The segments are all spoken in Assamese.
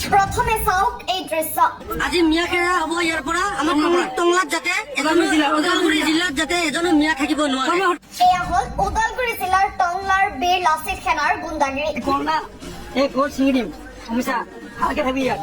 প্ৰথমে চাওক এই দৃশ্য। আজি মিয়া খেদা হ'ব ইয়াৰ পৰা। আমাৰ টংলাত যাতে এজনো, ওদালগুৰি জিলাত যাতে এজনো মিয়া থাকিব নোৱাৰে। এয়া হ'ল ওদালগুৰি জিলাৰ টংলাৰ বীৰ লাচিত সেনাৰ গুণ্ডাগিৰি। কংলা এই গছ ছিঙি দিম, সমস্যা ভালকে থাকবি ইয়াত।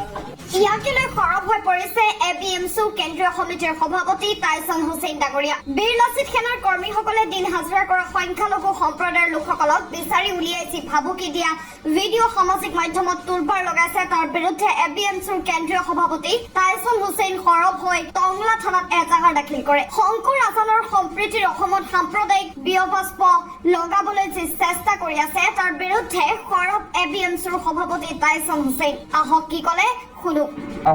ইয়াকে লৈ সৰব হৈ পৰিছে এ বি এমছু কেন্দ্ৰীয় সমিতিৰ সভাপতি টাইছন হুছেইন ডাঙৰীয়া। বীৰ লাচিত সেনাৰ কৰ্মীসকলে দিন হাজিৰা কৰা সংখ্যালঘু সম্প্ৰদায়ৰ লোকসকলক বিচাৰি উলিয়াই যি ভাবুকি দিয়া ভিডিঅ' সামাজিক মাধ্যমত তোলপাৰ লগাইছে, তাৰ বিৰুদ্ধে এ বি এমছুৰ কেন্দ্ৰীয় সভাপতি টাইছন হুছেইন সৰব হৈ টংলা থানাত এজাহাৰ দাখিল কৰে। শংকৰ আজানৰ সম্প্ৰীতিৰ অসমত সাম্প্ৰদায়িক বিষবাষ্প লগাবলৈ যি চেষ্টা কৰি আছে, তাৰ বিৰুদ্ধে সৰব এ বি এমছুৰ সভাপতি টাইছন হুছেইন। আহক, কি ক'লে শুনো।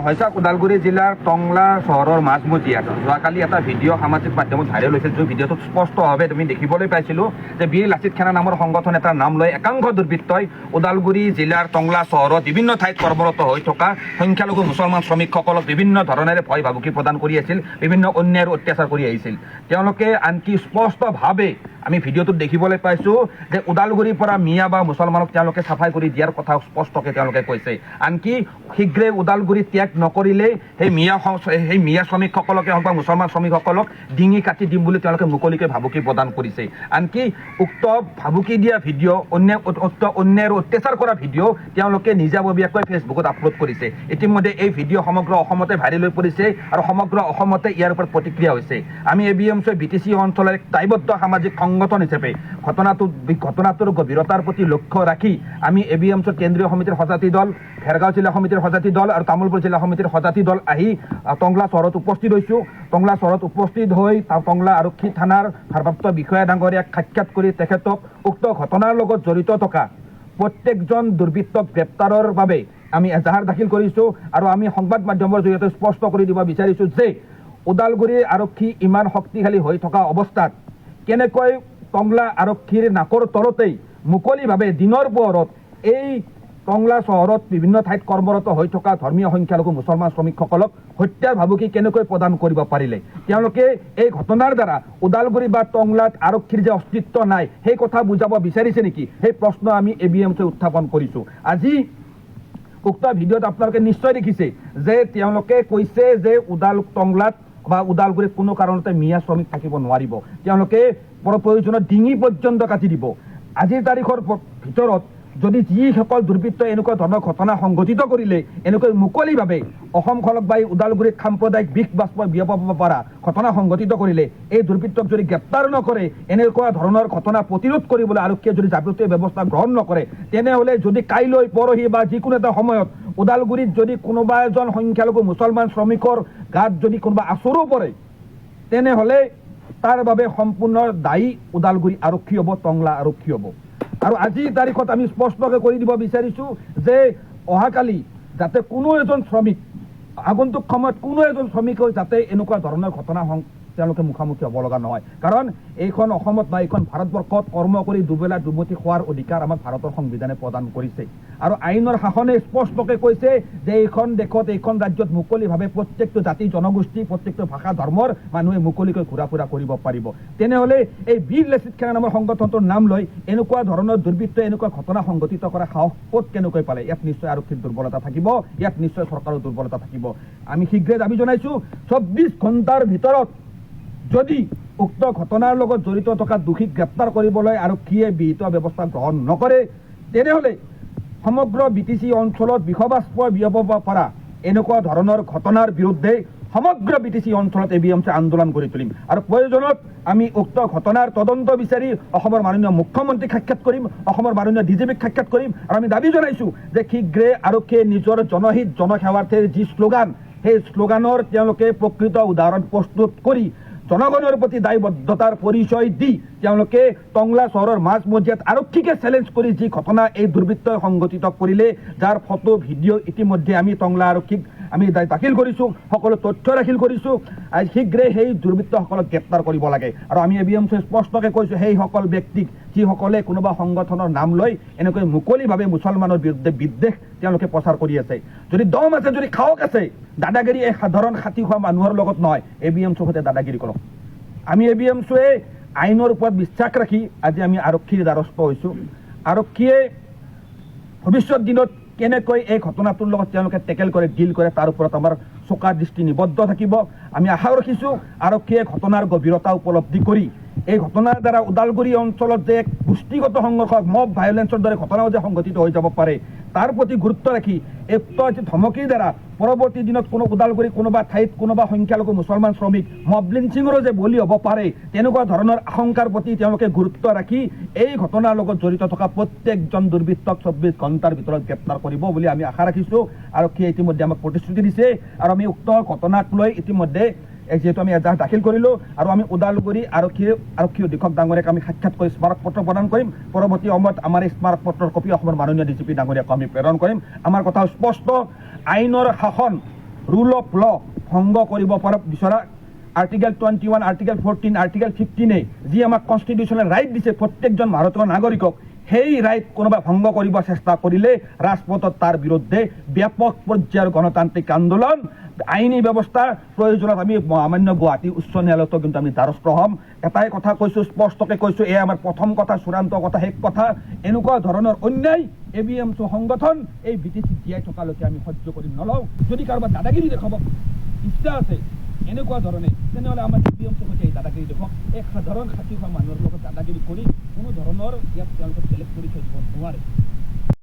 হয় চাওক, ওদালগুৰি জিলাৰ টংলা চহৰৰ মাজমজিয়াত যোৱাকালি এটা ভিডিঅ' সামাজিক মাধ্যমত ভাইৰেল হৈছিল, যি ভিডিঅ'টোত স্পষ্টভাৱে তুমি দেখিবলৈ পাইছিলোঁ যে বীৰ লাচিত সেনা নামৰ সংগঠন এটাৰ নাম লৈ একাংশ দুৰ্বৃত্তই ওদালগুৰি জিলাৰ টংলা চহৰত বিভিন্ন ঠাইত কৰ্মৰত হৈ থকা সংখ্যালঘু মুছলমান শ্ৰমিকসকলক বিভিন্ন ধৰণেৰে ভয় ভাবুকি প্ৰদান কৰি আছিল, বিভিন্ন অন্যায় আৰু অত্যাচাৰ কৰি আহিছিল। তেওঁলোকে আনকি স্পষ্টভাৱে আমি ভিডিঅ'টোত দেখিবলৈ পাইছোঁ যে ওদালগুৰিৰ পৰা মিয়া বা মুছলমানক তেওঁলোকে চাফাই কৰি দিয়াৰ কথা স্পষ্টকৈ তেওঁলোকে কৈছে। আনকি শীঘ্ৰে ওদালগুৰি ত্যাগ নকৰিলে সেই মিয়া শ্ৰমিকসকলকে হওক বা মুছলমান শ্ৰমিকসকলক ডিঙি কাটি দিম বুলি তেওঁলোকে মুকলিকৈ ভাবুকি প্ৰদান কৰিছে। আনকি উক্ত ভাবুকি দিয়া ভিডিঅ', উক্ত অন্যায় আৰু অত্যাচাৰ কৰা ভিডিঅ' তেওঁলোকে নিজাববীয়াকৈ ফেচবুকত আপলোড কৰিছে। ইতিমধ্যে এই ভিডিঅ' সমগ্ৰ অসমতে ভাইৰেল হৈ পৰিছে আৰু সমগ্ৰ অসমতে ইয়াৰ ওপৰত প্ৰতিক্ৰিয়া হৈছে। আমি A B M C B T C অঞ্চলৰ এক দায়বদ্ধ সামাজিক সংগঠন হিচাপে ঘটনাটোৰ গভীৰতাৰ প্ৰতি লক্ষ্য ৰাখি আমি এ বি এম চিৰ কেন্দ্ৰীয় সমিতিৰ সজাতি দল, ভেৰগাঁও জিলা সমিতিৰ সজাতি দল আৰু তামোলপুৰ জিলা সমিতিৰ সজাতি দল আহি টংলা চহৰত উপস্থিত হৈছোঁ। টংলা চহৰত উপস্থিত হৈ টংলা আৰক্ষী থানাৰ ভাৰপ্ৰাপ্ত বিষয়া ডাঙৰীয়াক সাক্ষাৎ কৰি তেখেতক উক্ত ঘটনাৰ লগত জড়িত থকা প্ৰত্যেকজন দুৰ্বৃত্তক গ্ৰেপ্তাৰৰ বাবে আমি এজাহাৰ দাখিল কৰিছোঁ। আৰু আমি সংবাদ মাধ্যমৰ জৰিয়তে স্পষ্ট কৰি দিব বিচাৰিছোঁ যে ওদালগুৰি আৰক্ষী ইমান শক্তিশালী হৈ থকা অৱস্থাত কেনেকৈ টংলা আৰক্ষীৰ নাকৰ তলতেই মুকলিভাৱে দিনৰ পোহৰত এই টংলা চহৰত বিভিন্ন ঠাইত কৰ্মৰত হৈ থকা ধৰ্মীয় সংখ্যালঘু মুছলমান শ্ৰমিকসকলক হত্যাৰ ভাবুকি কেনেকৈ প্ৰদান কৰিব পাৰিলে? তেওঁলোকে এই ঘটনাৰ দ্বাৰা ওদালগুৰি বা টংলাত আৰক্ষীৰ যে অস্তিত্ব নাই, সেই কথা বুজাব বিচাৰিছে নেকি? সেই প্ৰশ্ন আমি এ বি এম চি উত্থাপন কৰিছোঁ। আজি উক্ত ভিডিঅ'ত আপোনালোকে নিশ্চয় দেখিছে যে তেওঁলোকে কৈছে যে টংলাত বা ওদালগুৰিত কোনো কাৰণতে মিয়া শ্ৰমিক থাকিব নোৱাৰিব, তেওঁলোকে প্ৰয়োজনত ডিঙি পৰ্যন্ত কাটি দিব। আজিৰ তাৰিখৰ ভিতৰত যদি যিসকল দুৰ্বৃত্তই এনেকুৱা ধৰণৰ ঘটনা সংঘটিত কৰিলে, এনেকৈ মুকলিভাৱে অসমখনক বা এই ওদালগুৰিত সাম্প্ৰদায়িক বিষ বাষ্প বিয়পাব পৰা ঘটনা সংঘটিত কৰিলে, এই দুৰ্বৃত্তক যদি গ্ৰেপ্তাৰ নকৰে, এনেকুৱা ধৰণৰ ঘটনা প্ৰতিৰোধ কৰিবলৈ আৰক্ষীয়ে যদি যাৱতীয় ব্যৱস্থা গ্ৰহণ নকৰে, তেনেহ'লে যদি কাইলৈ, পৰহি বা যিকোনো এটা সময়ত ওদালগুৰিত যদি কোনোবা এজন সংখ্যালঘু মুছলমান শ্ৰমিকৰ গাত যদি কোনোবা আচৰো পৰে, তেনেহ'লে তাৰ বাবে সম্পূৰ্ণ দায়ী ওদালগুৰি আৰক্ষী হ'ব, টংলা আৰক্ষী হ'ব। আৰু আজিৰ তাৰিখত আমি স্পষ্টকৈ কৰি দিব বিচাৰিছোঁ যে অহাকালি যাতে কোনো এজন শ্ৰমিক, আগন্তুক সময়ত কোনো এজন শ্ৰমিকেও যাতে এনেকুৱা ধৰণৰ ঘটনা তেওঁলোকে মুখামুখি হ'ব লগা নহয়। কাৰণ এইখন অসমত বা এইখন ভাৰতবৰ্ষত কৰ্ম কৰি দুবেলা দুমুঠি খোৱাৰ অধিকাৰ আমাক ভাৰতৰ সংবিধানে প্ৰদান কৰিছে। আৰু আইনৰ শাসনে স্পষ্টকৈ কৈছে যে এইখন দেশত, এইখন ৰাজ্যত মুকলিভাৱে প্ৰত্যেকটো জাতি জনগোষ্ঠী, প্ৰত্যেকটো ভাষা ধৰ্মৰ মানুহে মুকলিকৈ ঘূৰা ফুৰা কৰিব পাৰিব। তেনেহ'লে এই বীৰ লাচিত সেনা নামৰ সংগঠনটোৰ নাম লৈ এনেকুৱা ধৰণৰ দুৰ্বৃত্তই এনেকুৱা ঘটনা সংঘটিত কৰা সাহস ক'ত কেনেকৈ পালে? ইয়াত নিশ্চয় আৰক্ষীৰ দুৰ্বলতা থাকিব, ইয়াত নিশ্চয় চৰকাৰৰ দুৰ্বলতা থাকিব। আমি শীঘ্ৰে দাবী জনাইছোঁ, 24 ঘণ্টাৰ ভিতৰত যদি উক্ত ঘটনাৰ লগত জড়িত থকা দোষীক গ্ৰেপ্তাৰ কৰিবলৈ আৰক্ষীয়ে বিহিত ব্যৱস্থা গ্ৰহণ নকৰে, তেনেহ'লে সমগ্ৰ বি টি চি অঞ্চলত বিষবাষ্প বিয়পাব পৰা এনেকুৱা ধৰণৰ ঘটনাৰ বিৰুদ্ধে সমগ্ৰ বি টি চি অঞ্চলত এ বি এম চি আন্দোলন কৰি তুলিম। আৰু প্ৰয়োজনত আমি উক্ত ঘটনাৰ তদন্ত বিচাৰি অসমৰ মাননীয় মুখ্যমন্ত্ৰীক সাক্ষাৎ কৰিম, অসমৰ মাননীয় ডি জি পিক সাক্ষাৎ কৰিম। আৰু আমি দাবী জনাইছোঁ যে শীঘ্ৰে আৰক্ষীয়ে নিজৰ জনহিত জনসেৱাৰ্থে যি শ্লোগান, সেই শ্লোগানৰ তেওঁলোকে প্ৰকৃত উদাহৰণ প্ৰস্তুত কৰি জনগণৰ প্ৰতি দায়বদ্ধতাৰ পৰিচয় দি তেওঁলোকে টংলা চহৰৰ মাজমজিয়াত আৰক্ষীকে চেলেঞ্জ কৰি যি ঘটনা এই দুৰ্বৃত্তই সংঘটিত কৰিলে, যাৰ ফটো ভিডিঅ' ইতিমধ্যে আমি টংলা আৰক্ষীক আমি দাখিল কৰিছোঁ, সকলো তথ্য দাখিল কৰিছোঁ, আজি শীঘ্ৰে সেই দুৰ্বৃত্তসকলক গ্ৰেপ্তাৰ কৰিব লাগে। আৰু আমি এ বি এম চি স্পষ্টকৈ কৈছোঁ, সেইসকল ব্যক্তিক যিসকলে কোনোবা সংগঠনৰ নাম লৈ এনেকৈ মুকলিভাৱে মুছলমানৰ বিৰুদ্ধে বিদ্বেষ তেওঁলোকে প্ৰচাৰ কৰি আছে, যদি দম আছে, যদি সাহস আছে, দাদাগিৰি এই সাধাৰণ খাটি খোৱা মানুহৰ লগত নহয়, এ বি এম চুৰ সৈতে দাদাগিৰি কৰক। আমি এ বি এম চুৱে আইনৰ ওপৰত বিশ্বাস ৰাখি আজি আমি আৰক্ষীৰ দ্বাৰস্থ হৈছোঁ। আৰক্ষীয়ে ভৱিষ্যত দিনত কেনেকৈ এই ঘটনাটোৰ লগত তেওঁলোকে টেকেল কৰে, ডিল কৰে, তাৰ ওপৰত আমাৰ চোকা দৃষ্টি নিবদ্ধ থাকিব। আমি আশা ৰাখিছোঁ আৰক্ষীয়ে ঘটনাৰ গভীৰতা উপলব্ধি কৰি এই ঘটনাৰ দ্বাৰা ওদালগুৰি অঞ্চলত যে এক গোষ্ঠীগত সংঘৰ্ষ, মব ভায়লেন্সৰ দৰে ঘটনাও যে সংঘটিত হৈ যাব পাৰে, তাৰ প্ৰতি গুৰুত্ব ৰাখি উক্ত ধমকিৰ দ্বাৰা পৰৱৰ্তী দিনত কোনো ওদালগুৰি কোনোবা ঠাইত কোনোবা সংখ্যালঘু মুছলমান শ্ৰমিক মব লিঞ্চিঙৰো যে বলি হ'ব পাৰে, তেনেকুৱা ধৰণৰ আশংকাৰ প্ৰতি তেওঁলোকে গুৰুত্ব ৰাখি এই ঘটনাৰ লগত জড়িত থকা প্ৰত্যেকজন দুৰ্বৃত্তক 24 ঘণ্টাৰ ভিতৰত গ্ৰেপ্তাৰ কৰিব বুলি আমি আশা ৰাখিছোঁ। আৰক্ষীয়ে ইতিমধ্যে আমাক প্ৰতিশ্ৰুতি দিছে আৰু আমি উক্ত ঘটনাক লৈ ইতিমধ্যে যিহেতু আমি এজাহাৰ দাখিল কৰিলোঁ আৰু আমি ওদালগুৰি আৰক্ষী অধীক্ষক ডাঙৰীয়াক আমি সাক্ষাৎ কৰি স্মাৰক পত্ৰ প্ৰদান কৰিম। পৰৱৰ্তী সময়ত আমাৰ এই স্মাৰক পত্ৰৰ কপি অসমৰ মাননীয় ডি জি পি ডাঙৰীয়াক আমি প্ৰেৰণ কৰিম। আমাৰ কথা স্পষ্ট, আইনৰ শাসন, ৰুল অফ ল ভংগ কৰিব পৰা বিচৰা আৰ্টিকেল 21, আৰ্টিকেল 14, আৰ্টিকেল 15-এ যি আমাক কনষ্টিটিউশ্যনেল ৰাইট দিছে প্ৰত্যেকজন ভাৰতীয় নাগৰিকক, সেই ৰাইট কোনোবা ভংগ কৰিব চেষ্টা কৰিলে ৰাজপথত তাৰ বিৰুদ্ধে ব্যাপক পৰ্যায়ৰ গণতান্ত্ৰিক আন্দোলন, আইনী ব্যৱস্থাৰ প্ৰয়োজনত আমি মহামান্য গুৱাহাটী উচ্চ ন্যায়ালয়তো কিন্তু আমি দ্বাৰস্থ হ'ম। এটাই কথা কৈছোঁ, স্পষ্টকৈ কৈছোঁ, এয়া আমাৰ প্ৰথম কথা, চূড়ান্ত কথা, শেষ কথা। এনেকুৱা ধৰণৰ অন্যায় এ বি এম চু সংগঠন এই বি টি চিত জীয়াই থকালৈকে আমি সহ্য কৰি নলওঁ। যদি কাৰোবাৰ দাদাগিৰি দেখাব ইচ্ছা আছে এনেকুৱা ধৰণে, তেনেহ'লে আমাৰ এ বি এম চুৰ সৈতে এই দাদাগিৰি দেখুৱাওক। এক সাধাৰণ খাটি খোৱা মানুহৰ লগত দাদাগিৰি কৰি কোনো ধৰণৰ ইয়াত তেওঁলোকে বেলেগ পৰিচয় দিব নোৱাৰে।